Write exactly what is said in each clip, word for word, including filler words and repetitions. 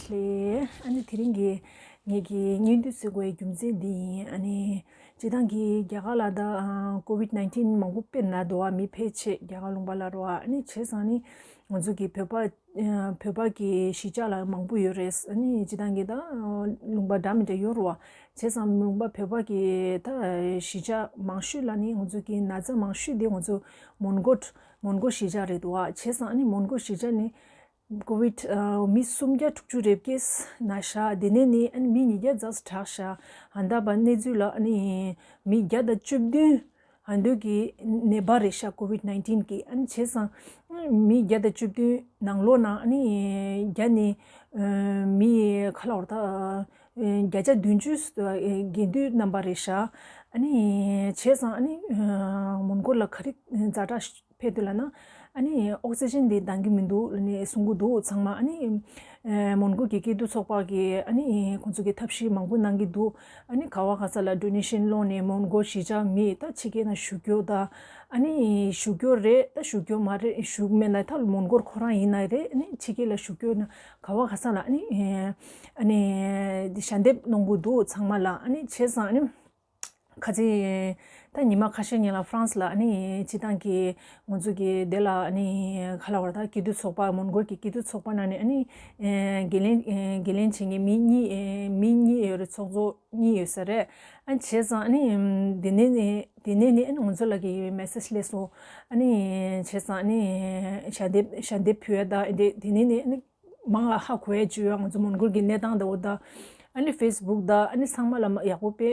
ལེ། ཨ་ནི་དེ་རིང་གི་ངེད་ཀྱི་སྙིང་བསྡུས་བཟོ་དགོས་རྒྱུ་མཚན་འདི་ཡིན། ཨ་ནི་སྤྱིར་བཏང་གི་རྒྱ་གར་ལ་ད་ཀོ་ཝིད་ནའིན་ཊིན་མང་པོ་དཔེར་ན་འདུག་བ། མི་ཕལ་ཆེར་རྒྱ་གར་ལུང་པ་ལ་རོ། ཨ་ནི་བྱས་ཙང་ནི་ང་ཚོ་གི་བོད་པ་བོད་པ་གི་གཞིས་ཆགས་ལ་མང་པོ་ཡོད་རེད། ཨ་ནི་སྤྱིར་བཏང་གི་ད་ལུང་པ་འདྲ་མི་འདྲ་ཡོད་རོ། བྱས་ཙང་ལུང་པ་བོད་པ་གི་ད་གཞིས་ཆགས་མང་ཤོས་ལ་ནི་ང་ཚོ་གི་ན་ཚ་མང་ཤོས་དེ་ང་ཚོ་མོན་གྷོ་མོན་གྷོ་གཞིས་ཆགས་རེད་འདུག་བ། བྱས་ཙང་ཨ་ནི་མོན་གྷོ་གཞིས་ཆགས་ནི་ཀོ་ཝིད་ཨ་མི་སུམ་བརྒྱ་དྲུག་ཅུ་རེ་བརྒྱད་ན་ཤག་དེ་ནས་ནི་ཨ་ནི་མི་ཉིས་བརྒྱ་ཙམ་དྲག་ཤག་ཨ་ད་བར་གནས་ཚུལ་ལ་ཨ་ནི་མི་བརྒྱ་དང་བཅུ་བདུན་ཨ་འདོད་ཀྱི་ནད་པ་རེད་ཤག་ཀོ་ཝིད་ནའིན་ཊིན་གི། ཨ་ནི་བྱས་ཙང་མི་བརྒྱ་དང་བཅུ་བདུན་ནང་ལོགས་ན་ཨ་ནི་བརྒྱ་ནི་ཨ་མི་ག་ལ་བར་ད་ཨ་བརྒྱ་ཆ་བདུན་ཅུ་དགེ་འདུན་རྣམ་པ་རེད་ཤག་ཨ་ནི་བྱས་ཙང་ཨ་ནི་ཨ་མོན་གྷོ་ལ་ག་རེ་ཛ་དྲག་ཕེབས་དུས་ལ་ན། ཨ་ནི་ཨོག་སི་ཇན་འདི་འདང་གི་མི་འདུག་ལབ་ནས་གསུང་གི་འདུག་ཚང་མ། ཨ་ནི་ཨ་མོན་གྷོ་གི་སྐྱིད་སྡུག་ཚོགས་པ་གི་ཨ་ནི་ཁོང་ཚོ་གི་ཐབས་ཤེས་མང་པོ་གནང་གི་འདུག་ཨ་ནི་ག་བ་ག་ས་ལ་ཌོ་ནེ་ཤན་སློང་ནས་མོན་གྷོ་གཞིས་ཆགས་མི་ད་ཕྱི་རྒྱལ་ནང་བཞུགས་རྒྱུ་ད་ཨ་ནི་བཞུགས་རྒྱུ་རེད། ད་བཞུགས་རྒྱུ་མ་རེད། བཞུགས་མེད་ན་ད་མོན་གྷོ་ཁོ་རང་ཡིན་ན་རེད། ཨ་ནི་ཕྱི་རྒྱལ་ལ་བཞུགས་རྒྱུ་ན་ག་བ་ག་ས་ལ་ཨ་ནི་ཨ་ནི་ཞལ་འདེབས་གནང་གི་འདུག་ཚང་མ་ལ། ཨ་ནི་བྱས་ཙང་ཨ་ནི། ཁ་ཚིག་ད་ཉི་མ་ཁ་ཤས་སྔོན་ལ་ཧྥ་རན་སི་ལ་ཨ་ནི་སྤྱིར་བཏང་གི་ང་ཚོ་གི་དེ་ལ་ཨ་ནི་ག་ལ་བར་ད་སྐྱིད་སྡུག་ཚོགས་པ་མོན་གྷོ་གི་སྐྱིད་སྡུག་ཚོགས་པ་ནང་ནས་ཨ་ནི་ཨེ་འགན་ལེན་ཨེ་འགན་ལེན་བྱེད་མཁན་མི་གཉིས་ཨེ་མི་གཉིས་ཡོད་རེད། ཚོགས་གཙོ་གཉིས་ཡོད་ས་རེད། ཨ་ནི་བྱས་ཙང་ཨ་ནི་དེ་ནས་ནི་དེ་ནས་ནི་ཨ་ནི་ང་ཚོ་ལ་གི་མེ་སེ་ཇི་སླེབས་སོང་། ཨ་ནི་བྱས་ཙང་ཨ་ནི་ཞལ་འདེབས་ཞལ་འདེབས་ཕུལ་ཡ་ད་དེ་དེ་ནས་ནི་ཨ་ནི། མང་ལ་ཧ་གོ་ཡ་ཅིག་ཡོད། ང་ཚོ་མོན་གྷོ་གི་གནས་སྟངས་དང་འོ་ད་ཨ་ནི་ཧྥེ་སི་བུག་དང་ཨ་ནི་ཚང་མ་ལ་མ་ཡག་པོ་དཔེ་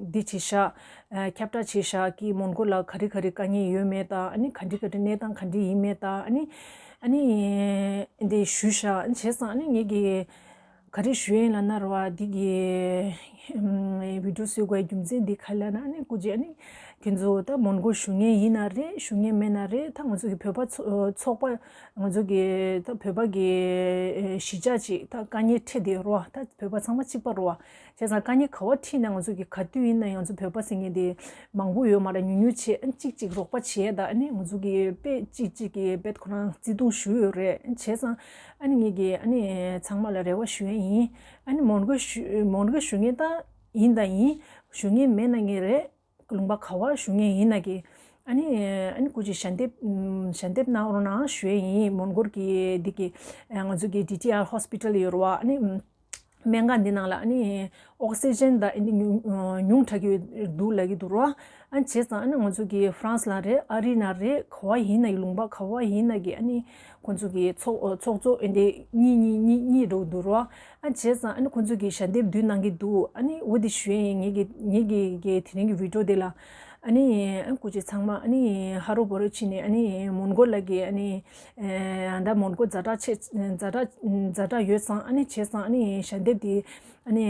འདི་བྱེད་ཤག་ཨ་ཁྱབ་བསྒྲགས་བྱེད་ཤག་གི་མོན་གྷོ་ལ་ག་རེ་ག་རེ་དཀའ་ངལ་ཡོད་མེད་དང་། ཨ་ནི་ག་འདྲ་ག་འདྲ་གནས་སྟངས་ག་འདྲ་ཡིན་མེད་དང་། ཨ་ནི་ཨ་ནི་འདི་ཞུས་ཤག་ཨ་ནི་བྱས་ཙང་ཨ་ནི་ངེད་ཀྱི་ག་རེ་ཞུ་ཡིན་ལབ་ན་ར་བ་འདི་གི་ཨམ་བི་ཌིའོ་བཟོ་དགོས་རྒྱུ་མཚན་འདི་ག་ལབ་ན། ཨ་ནི་སྐུ་མཁྱེན་ཨ་ནི་ཁྱེད་ཚོ་ད་མོན་གྷོ་བཞུགས་མཁན་ཡིན་ན་རེད། བཞུགས་མཁན་མེད་ན་རེད། ད་ང་ཚོ་གི་བོད་པ་ཚོ་ཚོགས་པ་ང་ཚོ་གི་ད་བོད་པ་གི་ཨེ་གཞིས་ཆགས་ཅིག་ད་དཀའ་ངལ་འཕྲད་བསྡད་ཡོད་རེད་བ། ད་བོད་པ་ཚང་མ་གཅིག་པ་རེད་བ། བྱས་ཙང་དཀའ་ངལ་ག་བ་འཕྲད་ན་ང་ཚོ་གི་ག་དུས་ཡིན་ན་ང་ཚོ་བོད་པ་ཟེར་མཁན་དེ་མང་པོ་ཡོད་མ་རེད། ཉུང་ཉུང་བྱས་ཨ་གཅིག་གཅིག་རོགས་པ་བྱས། ད་ཨ་ནི་ང་ཚོ་གི་དཔེ་གཅིག་གཅིག་གི་དཔེ་ཁོ་རང་བརྩེ་དུང་ཞུ་ཡོད་རེད། བྱས་ཙང་ཨ་ནི་ངེད་ཀྱི་ཨ་ནི་ཚང་མ་ལ་རེ་བ་ཞུ་ཡ་ཡིན། ཨ་ནི་མོན་གྷོ་བཞུགས་མོན་གྷོ་བཞུགས་མཁན་ད་ཡིན་ད་ཡིན། བཞུགས་མཁན་མེད་ན་ངེས་རེད། ལུང་པ་ག་བ་བཞུགས་མཁན་ཡིན་ན་གི་ཨ་ནི་ཨ་ནི་སྐུ་མཁྱེན་ཞལ་འདེབས་ཞལ་འདེབས་གནང་རོགས་གནང་ཞུ་ཡས་ཡིན། མོན་གྷོ་གི་འདི་གི་ང་ཚོ་གི་ཌི་ཊི་ཨར་ཧོ་སི་པི་ཊལ་ཡོད་རེད་བ། ཨ་ནི་སྨན་ཁང་འདི་ནང་ལ་ཨ་ནི་ཨོག་སི་ཇན་དང་ཨ་ནི་ཉུང་ཉུང་དྲགས་ཀྱི་འདུག་ལབ་ཀྱི་འདུག་རེད་བ། ཨ་ནི་བྱས་ཙང་ཨ་ནི་ང་ཚོ་གི་ཧྥ་རན་སི་ལ་རེད། ཨ་རི་ན་རེད། ག་བ་ཡིན་ན་གི་ལུང་པ་ག་བ་ཡིན་ན་གི་ཨ་ནི་ཁོང་ཚོ་གི་ཚོགས་ཚོགས་གཙོ་ཨེ་འདྲས་གཉིས་གཉིས་གཉིས་གཉིས་འགྲོ་འདུག་རོ། ཨ་བྱས་ཙང་ཨ་ནི་ཁོང་ཚོ་གི་ཞལ་འདེབས་བསྡུས་གནང་གི་འདུག་ཨ་ནི་འོ་དེ་ཞུ་ཡས་ཡིན། ངེད་ཀྱི་ངེད་ཀྱི་གི་དེ་རིང་གི་བི་ཌིའོ་དེ་ལ་ཨ་ནི་ཨ་སྐུ་མཁྱེན་ཚང་མ་ཨ་ནི་ཧ་རོ་བོ་རོ་ཕྱིན་ནས་ཨ་ནི་མོན་གྷོ་ལ་གི་ཨ་ནི་ཨ་ད་མོན་གྷོ་ཛ་དྲག་ཆེ་ཛ་དྲག་ཛ་དྲག་ཡོད་ཙང་ཨ་ནི་བྱས་ཙང་ཨ་ནི་ཞལ་འདེབས་དེ་ཨ་ནི་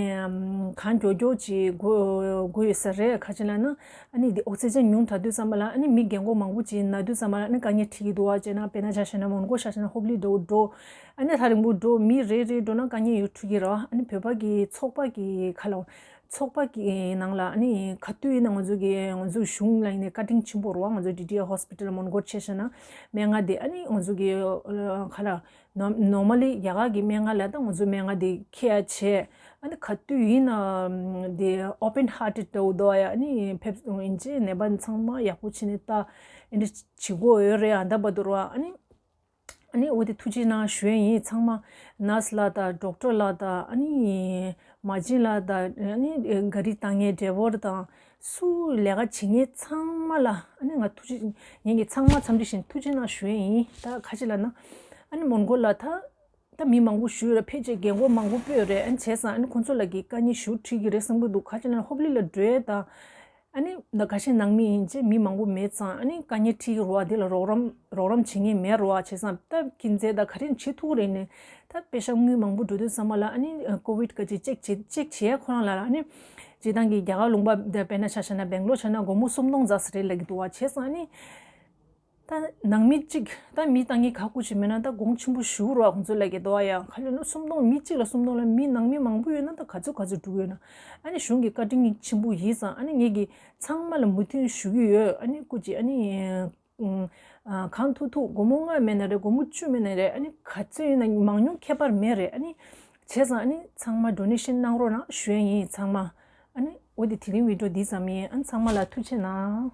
གང་མགྱོགས་མགྱོགས་ཅིག་དགོས་དགོས་ཡོད་ས་རེད། ག་ཅི་ལབ་ན་ཨ་ནི་དེ་ཨོག་སི་ཇན་ཉུང་དྲགས་དུས་ཙམ་པ་ལ་ཨ་ནི་མི་རྒན་གོག་མང་པོ་ཅིག་ན་དུས་ཙམ་པ་ལ་ཨ་ནི་དཀའ་ངལ་འཕྲད་ཀྱི་འདུག་བ། བྱས་ན་དཔེར་ན་ཆ་བཞག་ན་མོན་གྷོ་ཆ་བཞག་ན་ཧོབ་ལི་འགྲོ་འགྲོ། ཨ་ནི་ཐག་རིང་པོ་འགྲོ། མི་རེ་རེ་འགྲོ་ན་དཀའ་ངལ་ཡོད་འཕྲད་ཀྱི་རེད་བ། ཨ་ནི་བོད་པ་གི་ཚོགས་པ་གི་ཁ་ལ་ཚོགས་པ་གི་ནང་ལ་ཨ་ནི་ག་དུས་ཡིན་ན་ང་ཚོ་གི་ང་ཚོ་གཞུང་ལ་ཡིན་ནའི་བཀའ་དྲིན་ཆེན་པོ་རེད་བ། ང་ཚོ་ཌི་ཊི་ཨར་ཧོ་སི་པི་ཊལ་མོན་གྷོ་ཆ་བཞག་ན་སྨན་ཁང་དེ་ཨ་ནི་ང་ཚོ་གི་ཁ་ལ་ནོར་ནོར་མལ་ལི་རྒྱ་གར་གི་སྨན་ཁང་ལ་ད་ང་ཚོ་སྨན་ཁང་དེ་འཁྱེར་ཡ་བྱས། ཨ་ནི་ག་དུས་ཡིན་ན་དེ་ཨོ་པན་ཧར་ཊེཌ་འདྲ་བོ་འདུག་ཡ། ཨ་ནི་ཕེབས་ཡིན་ཅེ་ནད་པ་ཚང་མ་ཡག་པོ་བྱས་ནས་ད་ཨེ་འདྲ་བྱེད་དགོས་ཡོད་རེད། ཨ་ད་བར་དུ་རེད་བ། ཨ་ནི་ཨ་ནི་འོ་དེ་ཐུགས་རྗེ་གནང་ཞུ་ཡས་ཡིན། ཚང་མ་ནར་སི་ལགས་དང་ཌོག་ཊར་ལགས་དང་ཨ་ནི་མ་བྱན་ལགས་དང་ཨ་ནི་ག་རི་བཏང་མཁན་ཌ་རའི་ཝར་དང་སུ་ལས་ཀ་བྱེད་མཁན་ཚང་མ་ལ་ཨ་ནི་ང་ཐུགས་རྗེ་ངེད་ཀྱི་ཚང་མ་འཚམས་འདྲི་ཞུ་ཐུགས་རྗེ་གནང་ཞུ་ཡས་ཡིན། ད་ག་ཅི་ལབ་ན་ཨ་ནི་མོན་གྷོ་ལ་ད་ད་མི་མང་པོ་བཞུགས་ཡོད་རེད། ཕལ་ཆེར་རྒན་གོག་མང་པོ་སྤོས་ཡོད་རེད། ཨ་ནི་བྱས་ཙང་ཨ་ནི་ཁོང་ཚོ་ལ་གི་དཀའ་ངལ་ཞེ་པོ་འཕྲད་ཀྱི་རེད་བསམ་གྱི་འདུག་ག་ཅི་ལབ་ན་ཧོབ་ལི་ལ་འགྲོ་ཡས་དང་། ཨ་ནི་ད་ཁ་ཤས་ནང་མི་ཡིན་ཅེ་མི་མང་པོ་མེད་ཙང་ཨ་ནི་དཀའ་ངལ་འཕྲད་ཀྱི་རེད་བ། དེ་ལ་རོགས་རམ་རོགས་རམ་བྱེད་མཁན་མེད་རེད་བ། བྱས་ཙང་ད་ཁྱིམ་མཚེས་ད་ག་རེ་བྱེད་ཐུབ་རེད་ནས་ད་པེ་ཤག་དངུལ་མང་པོ་འགྲོ་དུས་ཙམ་པ་ལ་ཨ་ནི་ཀོ་ཝིཌ་ག་ཅིག་ཅེག་བྱེད་ཅེག་བྱེད་ཡས་ཁོ་རང་ལ་ཨ་ནི་སྤྱིར་བཏང་གི་རྒྱ་གར་ལུང་པ་ད་དཔེར་ན་ཆ་བཞག་ན་སྦེང་ལོར་ཆ་ན་སྒོར་མོ་སུམ་སྟོང་ཙམ་ཞིག་རེད་ལབ་ཀྱི་འདུག་བ། བྱས་ཙང་ཨ་ནི། ད་ནང་མི་གཅིག་ད་མི་ལྟ་མཁན་ག་སྐུ་ཅིག་མེད་ན་ད་གོང་ཆེན་པོ་ཞུ་རོགས་ཁོང་ཚོ་ལ་གི་དོ་ཡ་ག་ལ་ནོ་སུམ་སྟོང་མི་གཅིག་ལ་སུམ་སྟོང་ལ་མི་ནང་མི་མང་པོ་ཡོད་ན་ད་ག་ཚོད་ག་ཚོད་འགྲོ་གི་ཡོད་ན། ཨ་ནི་གཞུང་གི་བཀའ་དྲིན་ཆེན་པོ་ཡིན་ཙང་ཨ་ནི་ངེད་ཀྱི་ཚང་མ་ལ་མོས་མཐུན་ཞུ་གི་ཡོད། ཨ་ནི་སྐུ་ཅིག་ཨ་ནི་ ཨུམ། ཨ། གང་ཐུབ་ཐུབ་སྒོར་མོ་ལྔ་མེད་ན་རེད། སྒོར་མོ་བཅུ་མེད་ན་རེད། ཨ་ནི་ག་ཚོད་ཡིན་ན་མང་ཉུང་ཁྱད་པར་མེད་རེད། ཨ་ནི་བྱས་ཙང་ཨ་ནི་ཚང་མ་ཌོ་ནེ་ཤན་གནང་རོགས་གནང་ཞུ་ཡ་ཡིན། ཚང་མ་ཨ་ནི་འོ་དེ་དེ་རིང་བི་ཌི་ཡོ་འདི་ཙམ་ཡིན། ཨ་ནི་ཚང་མ་ལ་ཐུགས་རྗེ་གནང་།